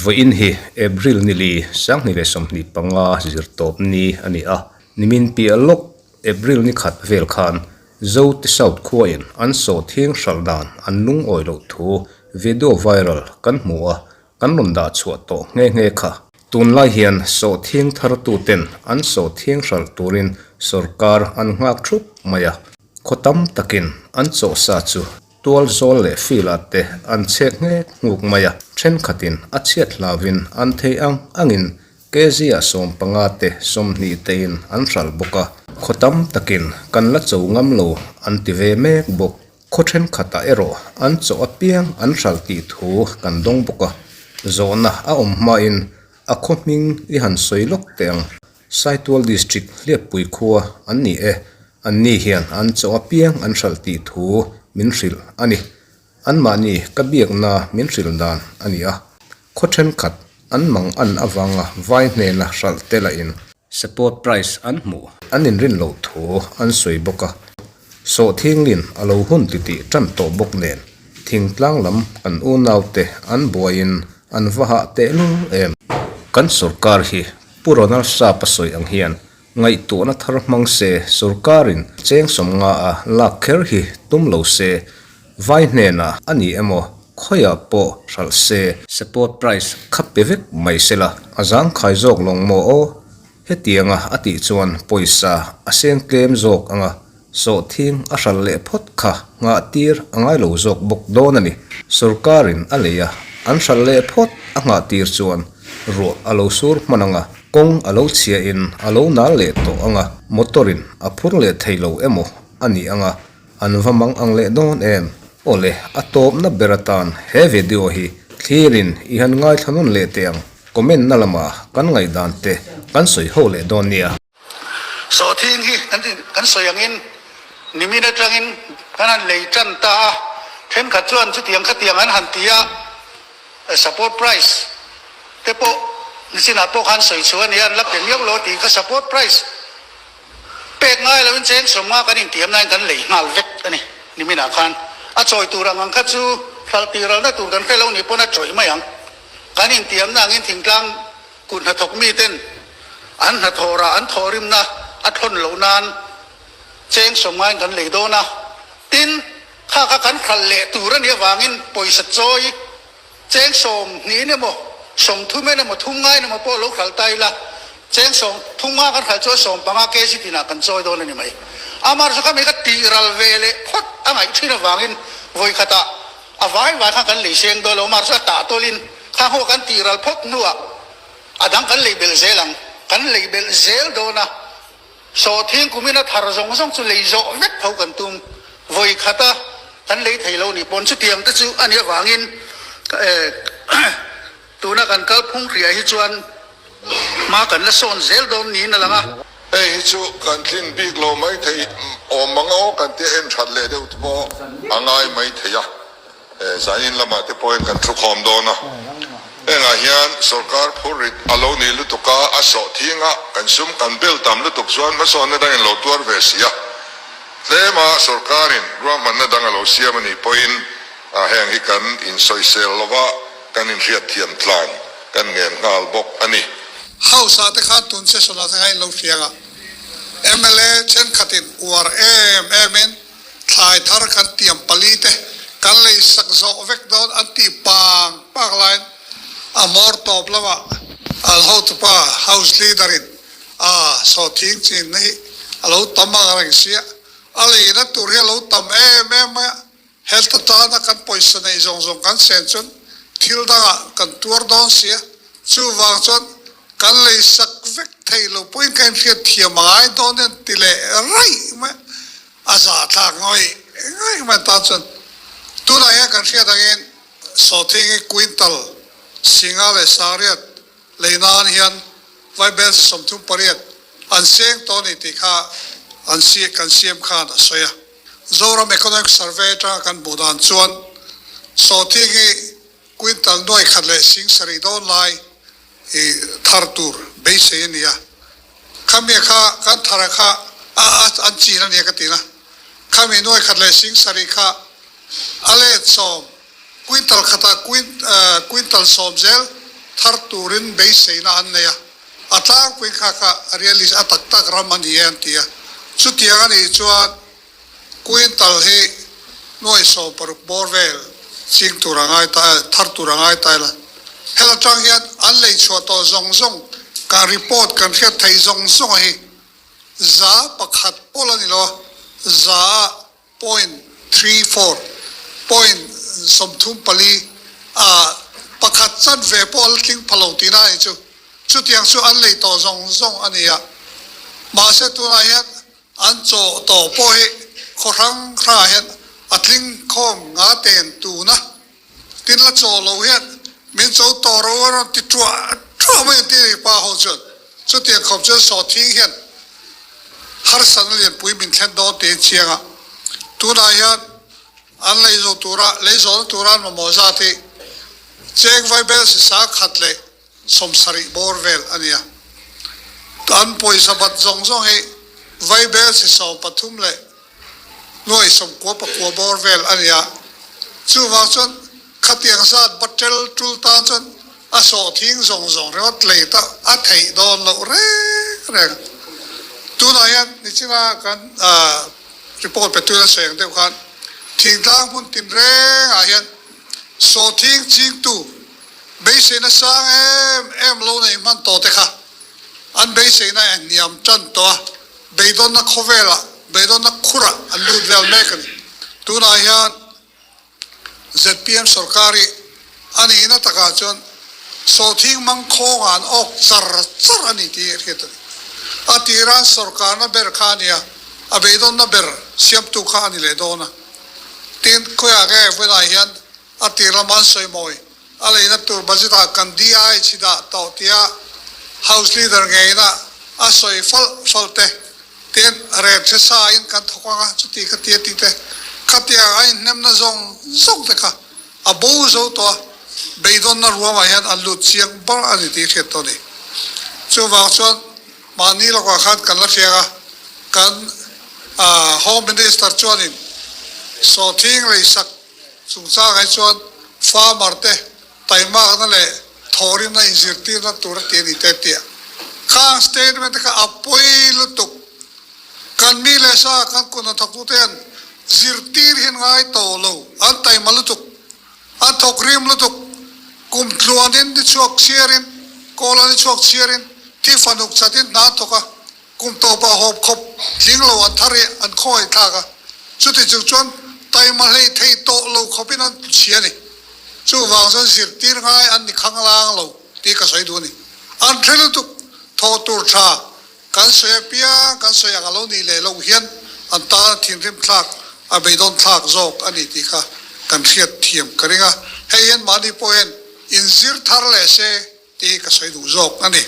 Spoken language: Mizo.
Vawiin hi April nili 2025 zirtawp ni a ni a, nimin piah lawk April ni khat vel khan Zote South khuain an sawhthing hralh dan an lungawi loh thu video viral kan hmu a, Kan rawn dah chhuah tawh nghe nghe kha. Tunlai hian sawhthing thartuten an sawhthing hralh turin sorkar an nghak thup mai a. Khaw tam takin an chawhsa chu tual zawl leh filah te an chhek nghek nghuk mai a. Thenkhatin a chhiat hlauvin an thei ang angin kg ah 15 te 20 tein an hralh bawk a. Khaw tam takin kan la cho ngam lo an ti ve mek bawk. Khaw thenkhatah erawh an chaw apiang an hralh tih thu kan dawng bawk a, zawhna a awm hmain a khaw hming i han sawi lawk teh ang. Saitual District Hliappui khua an ni e, anni hian an chaw apiang an hralh tih thu min hrilh a ni. Anmahni ka biakna min hrilh dan a ni a, khaw thenkhat an mang an avanga vai hnena hralh te lahin Support price an hmuh. An inrin loh thu an sawi bawk a, sawhthinglin a lo hun titih tan tawh bawk nen thingtlang lam kan unaute an buaiin an va hah tehlul em. Kan sorkar hi Pu Ronald Sapa sawi ang hian ngaihtuahna thar hmang se sorkarin cheng 50 a lak kher hi tum lo se vai hnenah a ni emaw khawiah pawh hralh se. Support price kha pe vek mai sela a zangkhai zawk lawng maw aw? Hetianga a tih chuan pawisa a seng tlem zawk anga sawhthing a hralh leh phawt kha nghah tir a ngai lo zawk bawk dawn a ni. Sorkarin a lei a, an hralh leh phawt a nghah tir chuan ruah a lo sur hman anga kawng a lo chhia in a lo nal leh tawh anga motor in a phur leh thei lo emaw a ni anga An va mang ang leh dawn em? Awle, a tawpna ber atan he video hi thlirin i han ngaithla nawn leh teh ang. Comment na lamah kan ngaihdan te kan sawi ho leh dawn nia. Sawhthing hi kan sawi angin nimin atangin kan han lei tan ta a, thenkhat chuan chutiang khatiang an han ti a, support price te pawh nichinah pawh khan sawi chhuah a nia, an la pe miau lo tih kha support price Pek ngai loin cheng 50 kan intiam nain kan lei nghal vek a ni. Niminah khan a chawi tur ang ang kha chu hralh tih ralna tur kan hre lo nih pawn a chawi mai ang. Kan intiamna angin thingtlang kut hnathawk miten an hnathawhrah an thawhrimna a thawn loh nan cheng 50 in kan lei dawn a. Tin, kha kha kan hralh leh tur a nih avangin pawisa chawi Cheng 20 in emaw, 30 in emaw, 30 in emaw pawh lo hralh ta ila, cheng 30 kan hralh chuan 15 kg tinah kan chawi dawn a ni mai. Amar chu khami ka tih ral ve leh phawt a ngaih thin avangin vawi khatah a vai vai khan kan lei seng dawn lo. Amar chu a tah tawlin khang ho kan tih ral phawt hnuah a dang kan lei belh zel ang. Kan lei belh zel dawn a, Sawhthing kumin a thar zawng zawng chu lei zawh vek tho kan tum. Vawi khata kan lei thei lo nih pawn chutiang te chu a nih avangin tuna kan kalphung hriah hi chuan hma kan la sawn zel dawn niin a lang a. Hei hi chu kan tlin bik lo mai thei awm ang aw kan tia en that leh deuh te pawh a ngai mai thei a. Zanin lamah te pawhin kan thukhawm dawn a, hengah hian sorkar phurrit a lo nih lutuk a, a sawh thing a, kan sum kan bel tam lutuk chuan hmasawnna dangin lo tuar ve si a, tlema sorkarin ruahmanna dang a lo siam a nih pawhin heng hi kan insawisel lova kan inhriatthiam tlan kan ngen nghal bawk a ni. House ah te khan tun session ah te khan in lo hriang a, mla thenkhatin uar em em in Thlai thar kan tiam pali te kan lei sak zawh vek dawn an tih pang pang laiin a hmawr tawp lamah an hotupa House Leader in a sawhthing chin hi a lo tam ang reng sia, a leina tur hi a lo tam em em mai a, health atana kan pawisa neih zawng zawng kan sen chuan thil dangah kan tuar dawn sia, chuvang chuan Kan lei sak vek thei lo pawhin ka inhriat thiam a ngai dawn em ti leh raih mai a zah thlak ngawih ngawih mai tan chuan tunah hian kan hriat angin Sawthing hi quintal singa leh sariat lei nan hian vaibel 38 an seng tawh a ni tih kha an kan siam khan a sawi a. Zoram Economic Survey atanga kan hmuh dan chuan Sawthing hi Quintal 1,070 dawn lai i thar tur beisei a ni a, khami kha kan thar a kha a an chin a nia ka ti na. Khami nuai khat leh sing sarih kha a let sawm, quintal khatah quintal sawm zel thar turin beiseina an nei a. A tlangpui kha kha realist a tak tak ram a ni e an ti a. Chutiang a nih chuan quintal hi nuai 16 bawr vel ching tur a ngai ta, thar tur a ngai ta ila. Heta tang hian an lei chhuah tawh zawng zawng kan report kan hriat theih zawng zawng a hi 1% pawh la ni lo a, za .34, point 34, a pakhat chanve pawh a la tling pha lo tihna a ni chu. Chutiang chu an lei tawh zawng zawng a ni a. Mahse tunah hian an chaw tawh pawh hi khaw hrang hrangah hian a tling khawm nga ten tuna tin la chaw lo hian min cho tawh ro a rawn ti tuah tuah mai an ti a ni pa ho chuan. Chutiang khawp chuan sawhthing hian harsatna lianpui min thlen dawn tiin chiang a. Tunah hian an lei zo tura lei zawhna tura an mamawh zat hi cheng vaibel sisa khat leh 70 bawr vel a ni a. An pawisa bat zawng zawng hi vaibel si 13 leh nuai 99 bawr vel a ni a. Chuvang chuan khatiang zat batel tul tan chuan a sawhthing zawng zawng ringawt lei ta a theih dawn loh reng reng. Tunah hian nichina kan report pe tuna sawi ang deuh khan thingtlang hmun tinrengah hian sawhthing chingtu Beiseina sang em em lo nei hman tawh te kha an beiseina a hniam tan tawh a, beidawnna khawvelah, beidawnna khurah an lut vel mek a ni. Tunah hian zpm sorkar hi a nihna takah chuan sawhthing mangkhawngah an awk char char a ni tih hi a hriat a ni. A tiran sorkarna ber kha a ni a, a beidawnna ber siamtu kha a ni leh dawn a. Tin, khawiah nge vawiinah hian A tir lama an sawi mawi, a leina tur budget ah kan DI chhi dah tawh tia House Leader ngeina a sawi falh falh te, tin rel hre sa in kan thawk ang a chuti kha tia tih te, khatiang a inhnemna zawng zawng te kha a bo zo tawh a, beidawnna ruamah hian an lut chiang bar a ni tih hriat tawh a ni. Chuvang chuan mahni lawkah khan kan la hriak a, kan Home Minister chuanin sawhthing leisak Chungchangah hi chuan farmer te taimakna leh thawhrimna inzirtirna tur a ti a ni te tia khang statement te kha a pawi lutuk. Kan mi leh sa kan kut hnathawktu te hian zirtir hi an ngai tawh lo, an taima lutuk, an thawkrim lutuk, kum tluanin ni chhuak chhiarin, kawla ni chhuak chhiarin, thi fanuk chatin hna an thawk a, Kum tawpah hawp khawp tling lo an thar i an khawngaih thlak a, chuti chung chuan taima hlei thei tawh lo khawpin an chhia a ni. Chuvang chuan zirtir ngai an ni khang lang lo tih ka sawi duh a ni. An hre lutuk thawh tur tha kan sawi apiang kan sawi ang a lo nih leh loh hian an tana thinrim thlak a beidawn thlak zawk a ni tih kha kan hriat thiam ka ring a, hei hian mahni pawh hian inzir thar leh se tih hi ka sawi duh zawk a ni.